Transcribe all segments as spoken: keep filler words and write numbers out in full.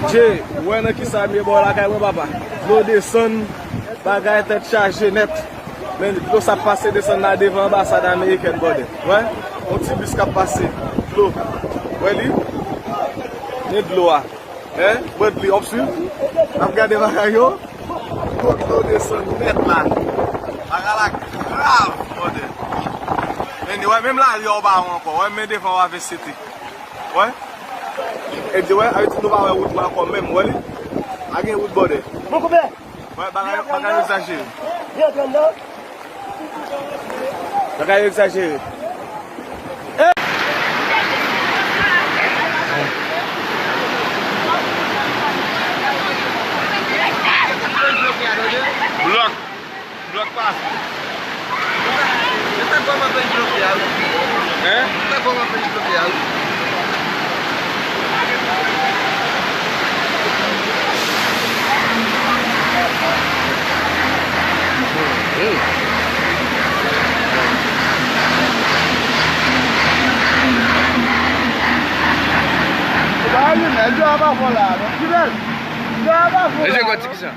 Dje, ou wè nan kisa m ye bò lakay mwen, papa? Dlo desann, bagay tèt chaje nèt. Men dlo sa ap pase desann la devan anbasad amerikèn, brother. Wè, yon ti bis k ap pase. Dlo. Wè li? Men dlo a. Hein? Bradley, w ap swiv? N ap gade bagay yo. Dlo, dlo desann nèt la. Bagay la grav, brother. Men, wè, menm lari a w pa wè ankò. Wè, men devan w avè sete. Wè? E di, wè, avè di nou pa wè wout mwen ankò menm, wè li? Pa gen wout, brother. Bon, koupe! Wè, bagay, bagay yo egzajere. Li antre anndan. Bagay yo egzajere. Blòk. Blòk pase. Hein? Mesye, gòt ti ki sa?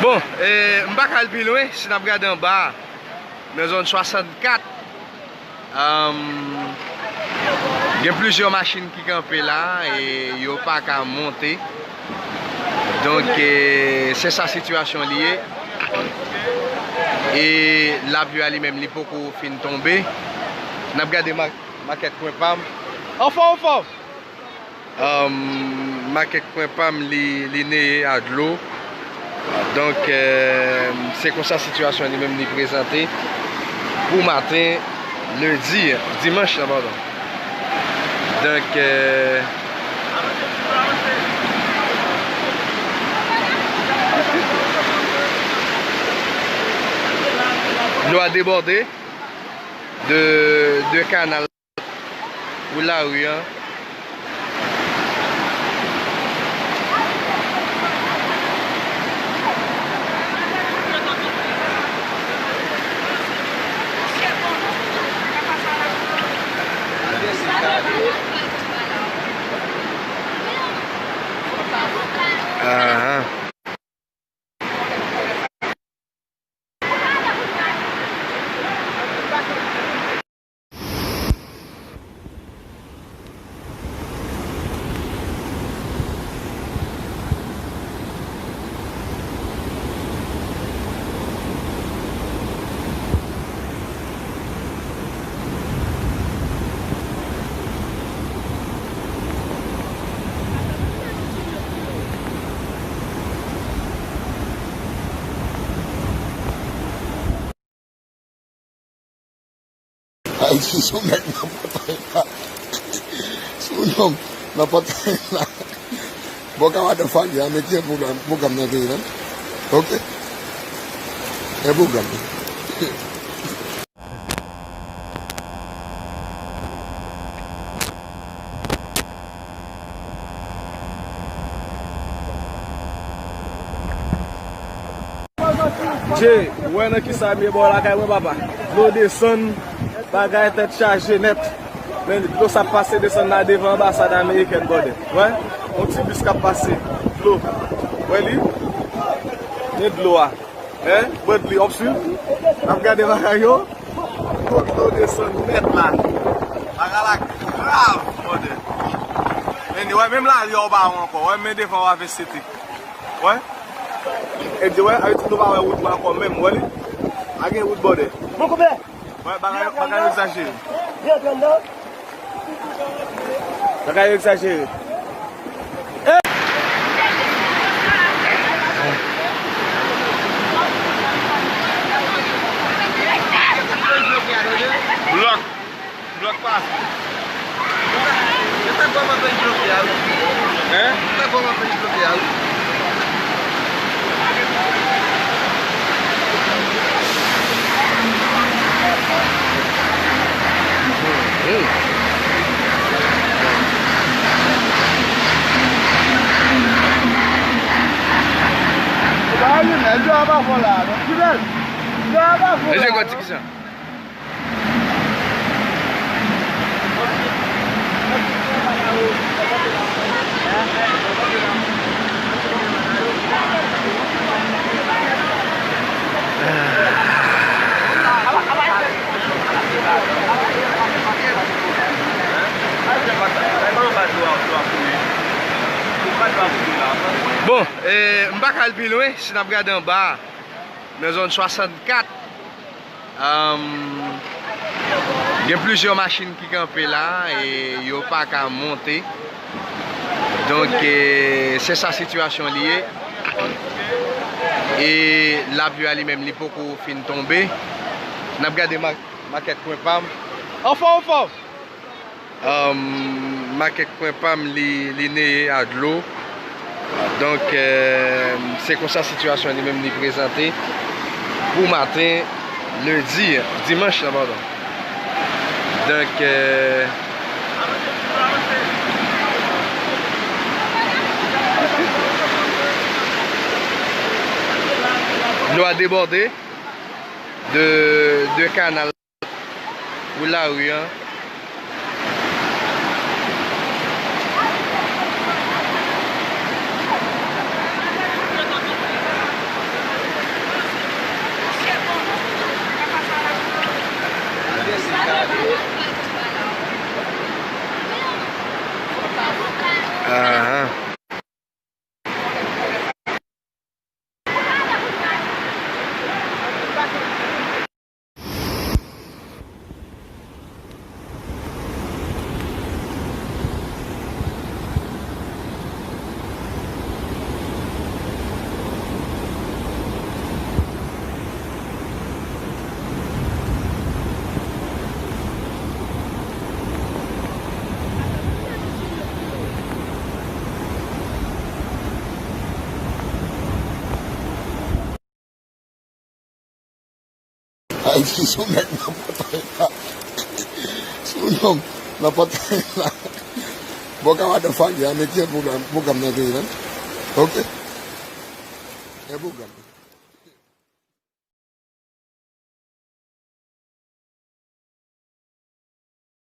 Bon, eh, m pa ka al pi lwen, si n ap gade anba a, nan zòn swasannkat, Ahn, gen plizyè machin ki kanpe la e yo pa ka monte. Donk, e, se sa sitiyasyon li ye. E lapli a li menm, li poko fin tonbe. N ap gade ma-, makèt Kwen Pa M. Anfò, anfò! Ahn, makèt Kwen Pa M, li, li neye a dlo. Donk, eh, se konsa sitiyasyon li menm li prezante pou maten lendi, dimanch lan, padon. Donk, eh, dlo a debòde de, de kanal. Pou lari a. Ahan. Ayiti sou nèg nan pòtay la. Sou nonm nan pòtay la. Bon, kamarad Fally a mete pwogram, pwogram nan veye, non? Ok. E pwogram. Dje, ou wè nan kisa m ye bò lakay mwen, papa? Dlo desann, bagay tèt chaje nèt. Men dlo sa ap pase desann la devan anbasad amerikèn, brother. Wè, yon ti bis k ap pase. Dlo. Wè li? Men dlo a. Hein? Bradley, w ap swiv? N ap gade bagay yo. Dlo, dlo desann nèt la. Bagay la grav, brother. Men, wè, menm lari a w pa wè ankò. Wè, men devan w avè sete. Wè. E di, wè, avè di nou pa wè wout mwen ankò menm, wè li? Pa gen wout, brother. Bon, koupe! Wè, bagay, bagay yo egzajere. Li antre anndan. Bagay yo egzajere. Blòk. Blòk pase. Hein? Mesye, gòt ti ki sa? Bon, eh, m pa ka al pi lwen, si n ap gade anba a, nan zòn swasannkat, um, gen plizyè machin ki kanpe la e yo pa ka monte. Donk, eh, se sa sitiyasyon li ye. E lapli a li menm, li poko fin tonbe. N ap gade ma-, makèt kwen pa m. Anfòm, anfòm! Um, makèt kwen pa m, li, li neye a dlo. Donk, eh, se konsa sitiyasyon li menm li prezante pou maten ledi, dimanch la, padon. Donk, eh, dlo a debòde de, de kanal pou lari an. Ahan. Ay, sou nèg nan pòtay la. Sou nonm nan pòtay la. Bon, kamarad Fabien, mete yon pwogram, pwogram nan peyi la. Ok. E pwogram.